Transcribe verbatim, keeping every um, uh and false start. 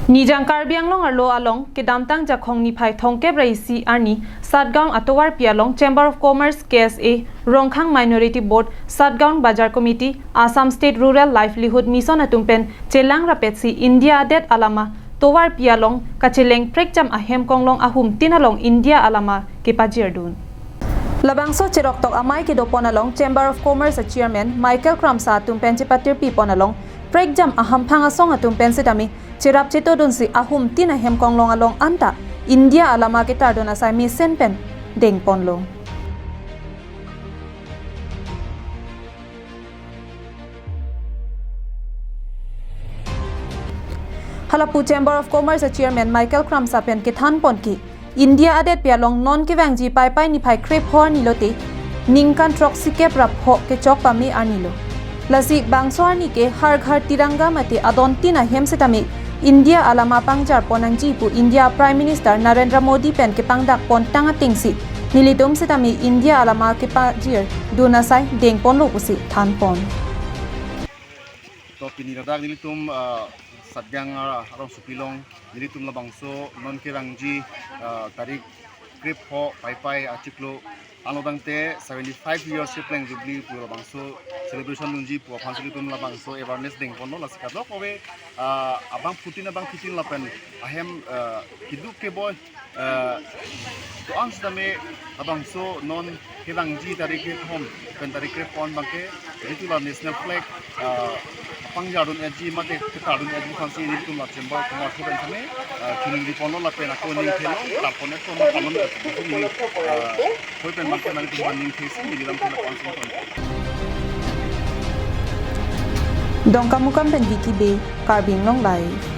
Nijang Karbi Anglong arlo along kedamtang Jakhong niphai thomkep ra isi arni Satgaon atovarpi along Chamber of Commerce, K S A, Rongkhang Minority Board, Satgaon Bazar Committee, Assam State Rural Livelihood Mission atum pen chelang rapetsi India adet alama tovarpi along kacheleng prekjam ahem konglong ahumtin along India alama kepajirdun. Labangso cheroktok amei kedopon along Chamber of Commerce a Chairman Michael Kramsa atum pen chepatirpipon along prekjam ahamphang asong atum pen sitame cherap chetodunsi ahumtin ahem konglong along anta India alama ketardun asai mesen pen dengponlo. Halapu Chamber of Commerce a Chairman Michael Kramsa pen kethanpon ke India adetpi along non kevangji Paipai niphai krepho arni lote ningkan throksikep ra pho kechok pame arni lo. Lasi bangso arni ke Har Ghar Tiranga mate adontin ahem sitame India alama pangjarpon nangji pu India Prime Minister Narendra Modi pen kepangdakpon tang atengsi nelitum sitame India alama kepajirdun asai dengponlo pusi thanpon. To pini ladak nelitum, ah, Satgaon, ah, arongsopi along nelitum labangso non kevangji, ah, tarik krepho Paipai achiklo anodangte seventy-five years Repleng Jubilee pu labangso celebration dunji pu aphan nelitum labangso awareness dengponlo. Lasi kadokave, ah, abangphutin abangphitin lapen ahem, ah, keduk keboi, ah, to-an sitame labangso non kevangji tarik kethom pen tarik krepho an abangke nelitum la national flag, ah, pangjardun etji mate ketardun etji aphansi nelitum la Chamber of Commerce pen sitame, ah, chiningriponlo lapen ako ningthelo, tarpon etponlo, panon etponlo, neli, ah, hoi pen abangke nangtum ningthesi neli lam thela aphansi ton. Dongkamukam pen Vicky Bey, Karbi Anglong Live.